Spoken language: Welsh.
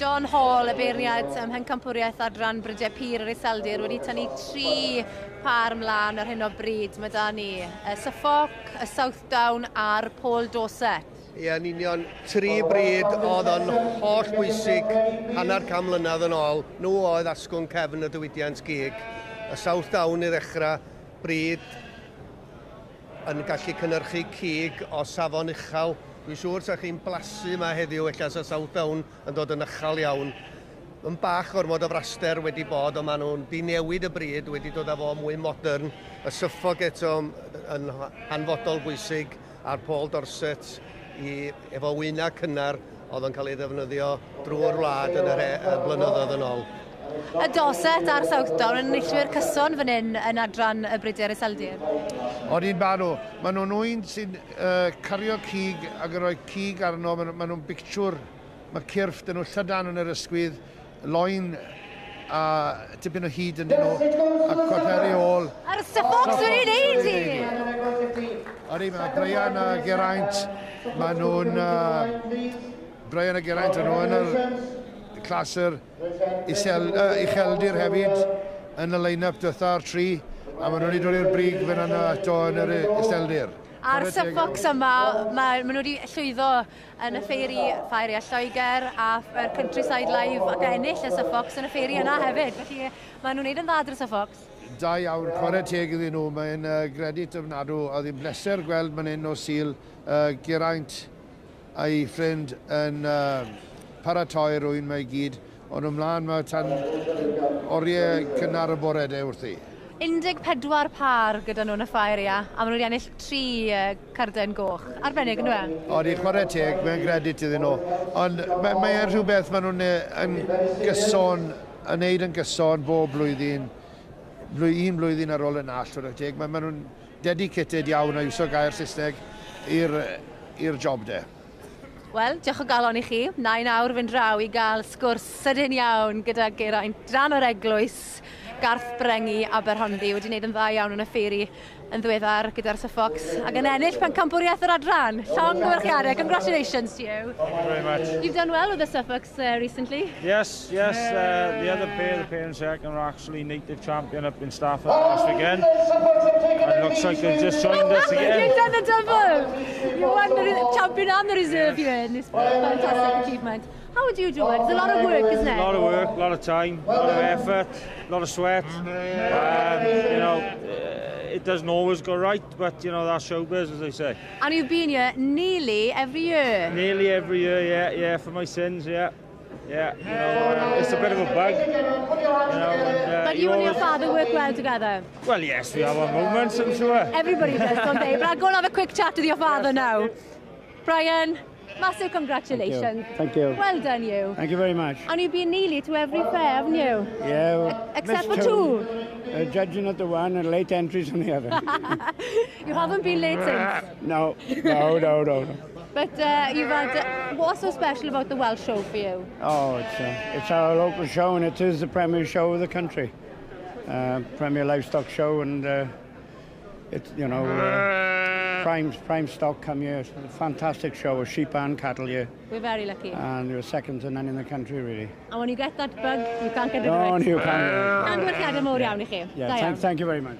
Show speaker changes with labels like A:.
A: John Hall, y beirniad ym Mhencampwriaeth Adran Brydiau Pur yr Iseldir, wedi tynnu tri par mlaen ar hyn o bryd. Mae da ni y Suffolk, y Southdown a'r Poll Dorset.
B: Ie, yn union tri brid oedd yn holl bwysig hanner can mlynedd yn ôl. Nhw oedd asgwrn cefn y diwydiant gig. Y Southdown i ddechrau, brid yn gallu cynhyrchu cig o safon uchel. Dwi'n siŵr sa chi'n blasu yma heddiw, ella sa Southdown yn dod yn uchel iawn. Yn bach ormod o fraster wedi bod, ond maen nhw'n di newid y brid, wedi dod â fo mwy modern. Y Suffolk eto yn hanfodol bwysig, a'r Poll Dorset i, efo wyna cynnar oedd yn cael ei ddefnyddio drwy'r wlad yn yr blynyddoedd yn ôl.
A: Y Dorset a'r Southdown yn enillwyr cyson fan hyn yn adran y Brydiau'r Iseldir.
C: Odyn maen nhw. Maen nhw'n ŵyn sy'n cario cig ac yn rhoi cig arno. Maen nhw'n bictiwr. Mae cyrff dyn nhw llydan yn yr ysgwydd, loin a tipyn o hyd yn nhw, a cwarteri ôl.
A: A'r Suffolks wedi neud i!
C: Odi, mae Brian a Geraint, maen nhw'n... Brian a Geraint, yn nhw yn yr clas yr isel, ucheldir hefyd yn y line-up diwetha'r tri, a maen nhw wedi dod i'r brig fan yna eto yn yr iseldir.
A: A'r Suffolks yma, ma nhw wedi llwyddo yn y ffeiri, Ffair Lloegr a yr Countryside Live ac ennill y Suffolks yn y ffeiri yna hefyd. Felly maen nhw'n neud yn dda drwy Suffolks.
C: Da iawn, chwarae teg iddyn nhw. Mae'n gredit ofnadw. Oedd hi'n bleser gweld man hyn o Sul Geraint a'i ffrind yn paratoi rwy'n mae i gyd. Ond ymlaen mae tan oriau cynnar y bore de wrthi.
A: 14 par gyda nhw yn y ffair, ia, a maen nhw wedi ennill tri carden goch. Arbennig, yn dweud?
C: Odi, chwarae teg, mae'n gredit iddyn nhw. Ond mae'n mae rhywbeth maen nhw'n yn gyson, yn neud yn gyson bob blwyddyn, un blwyddyn ar ôl y nall, chwarae teg. Mae nhw'n dedicated iawn, a iwso gair Saesneg, i'r job de.
A: Wel, diolch o galon i chi. Na i nawr fynd draw i gael sgwrs sydyn iawn gyda Geraint dan o'r eglwys Garth Brengi Aberhonddu. Wedi wneud yn dda iawn yn y ffeiri yn ddiweddar gyda'r Suffolks ac yn ennill pencampwriaeth yr adran. Llongyfarchiadau. Congratulations to you.
D: Thank you very much.
A: You've done well with the Suffolks recently.
D: Yes. The other pair, the pair in second, were actually native champion up in Stafford last weekend. And it looks like they've just joined us again.
A: You've done the double. You won the champion and the reserve here in this fantastic achievement. How would you do it? It's a lot of work, isn't it?
D: A lot of work, a lot of time, a lot of effort, a lot of sweat. It doesn't always go right, but that's showbiz, as they say.
A: And you've been here nearly every year.
D: Nearly every year, yeah, for my sins, yeah. Yeah, it's a bit of a bug. And,
A: But you and your father work well together.
D: Well, yes, we have our moments, I'm sure.
A: Everybody does, don't they? But I'll go and have a quick chat with your father now. Brian, massive congratulations.
E: Thank you.
A: Well done, you.
E: Thank you very much.
A: And you've been nearly to every fair, haven't you?
E: Yeah. Well,
A: Except
E: missed
A: for two.
E: Judging at the one and late entries on the other.
A: You haven't been late since.
E: No.
A: But you've had. What's so special about the Welsh show for you?
E: Oh, it's our local show and it is the premier show of the country. Premier livestock show and it's, prime stock come here. It's a fantastic show of sheep and cattle here.
A: We're very lucky.
E: And you're second to none in the country, really.
A: And when you get that bug, you can't get rid
E: No,
A: of it.
E: you can't.
A: Llongyfarchiadau mowr iawn i chi.
E: Yeah,
A: Da iawn.
E: thank you very much.